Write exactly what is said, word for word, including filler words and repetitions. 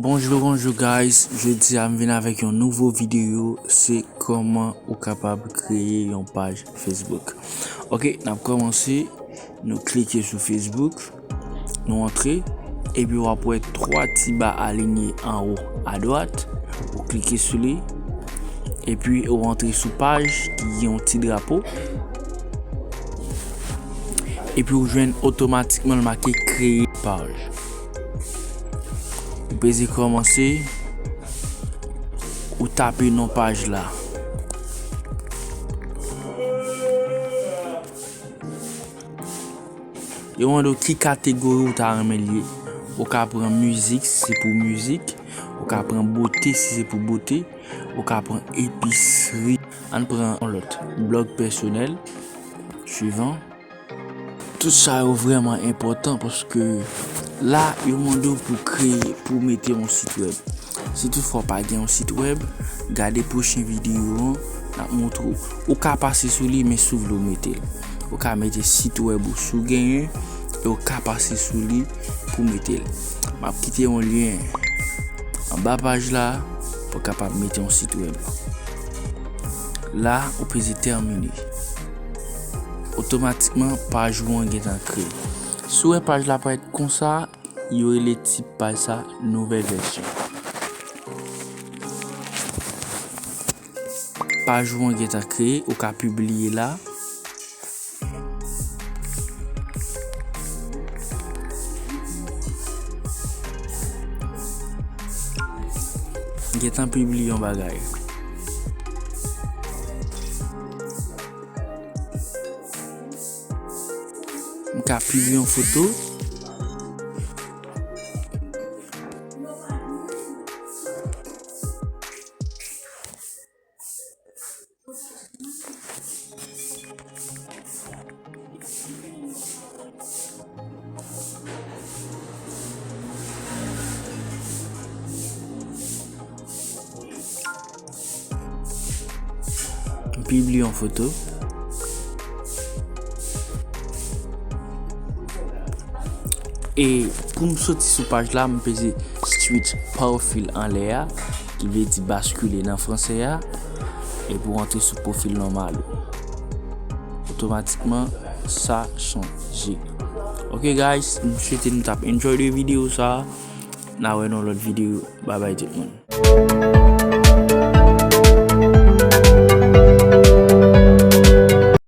Bonjou, bonjou guys. Jodi a m vin avèk yon nouvo videyo, se kòman ou kapab kreye yon paj Facebook. Ok, n ap kòmanse. Nou klike sou Facebook, nou antre, epi w ap wè twa ti ba alinye anwo adwat. Ou klike sou li, epi ou antre sou paj ki gen yon ti drapo. Epi ou jwenn otomatikman l make kreye paj. Ou peze kòmanse, ou tape non paj la. Yo mande w ki kategori ou ta renmen l ye. Ou ka pran mizik si se pou mizik. Ou ka pran bote si se pou bote. Ou ka pran episri. Ann pran yon lòt. Blòg pèsonèl. Swivan. Tout sa yo vrèman enpòtan paske la, yo mande w pou kreye, pou mete yon sit wèb. Si toutfwa w pa gen yon sit wèb, gade pwochen videyo an, n ap montre w. Ou ka pase sou li, men si w vle w mete l. Ou ka mete sit wèb ou si w genyen, e w ka pase sou li pou mete l. M ap kite yon lyen anba paj la pou w kapab mete yon sit wèb. La, ou peze tèmine. Otomatikman, paj ou an gentan kreye. Si w wè paj la parèt konsa, yo rele tip paj sa nouvèl vèsyon. Paj ou an gentan kreye, ou ka pibliye la. Gentan pibliye yon bagay. M ka pibliye yon foto. M pibliye yon foto. E pou m soti sou paj la, m peze switch profile anlè a, ki vle di baskile nan fransè a, epi w antre sou pwofil nòmal ou. Otomatikman, sa chanje. Ok guys, m swete nou t ap enjoy de videyo sa. N a wè nan lòt videyo. Bye bye tout moun.